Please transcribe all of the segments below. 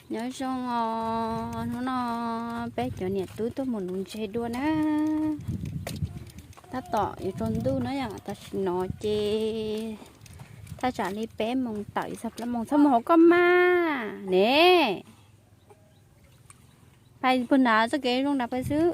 Nyob zoo os, hnub no peb cov niam tub tuaj mus nuv ntses dua na. Tab tom yuav tsaus ntuj na yom, tam sim no ces thaj tsam li peb moos tawm txog plaub moos, txhob mus hauv koj maj ne. Pais puag nrad txoj kev zoo nrad pais xwb.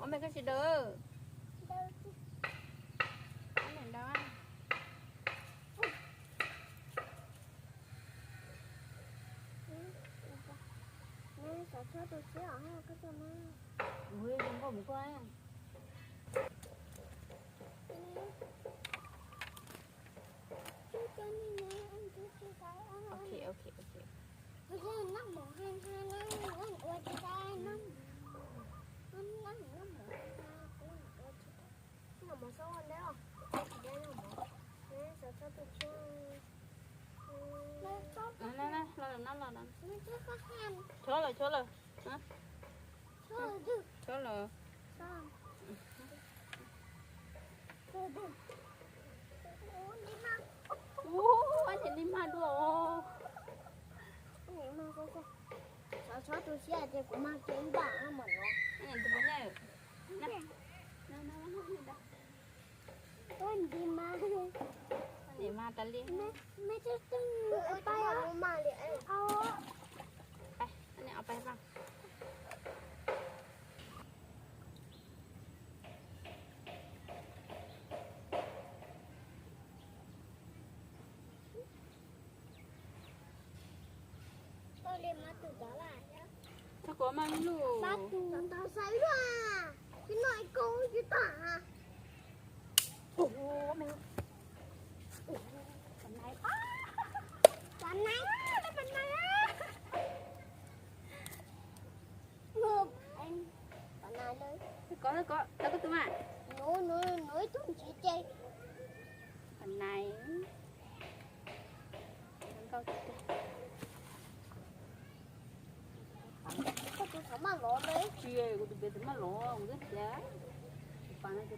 Ua me koj tsis daws. Ui, zoo nkauj mus koj. Ok, ok, ok. Noj mov xwb ua ntej os. Noj mov. Noj, noj, noj, los lawm, noj los lawm. Chob lawm, chob lawm. Chob lawm. Ub, ib niag li mag dua. Xyov txhob tu siab ces kuv mag kiag ib nta no mas no. Tus puav nej. Ua nti mas. Niam mas tas li. Me twb twb pais os. Pais, niam pais mas. Txhob kov mas lub. Tau xaiv luaj. Tsis noj ib kub tsis tag. Ua me. Ua me. Pab nai. Pab nai. Pab nai. Kov, kov, kov koj tus mas. Nuv, nuv, nuv ib tug ntsis ces. Pab nai. Koj tus txhob maj lov na. Tsis, kuv tus pem txhob maj lov, kuv twb tias.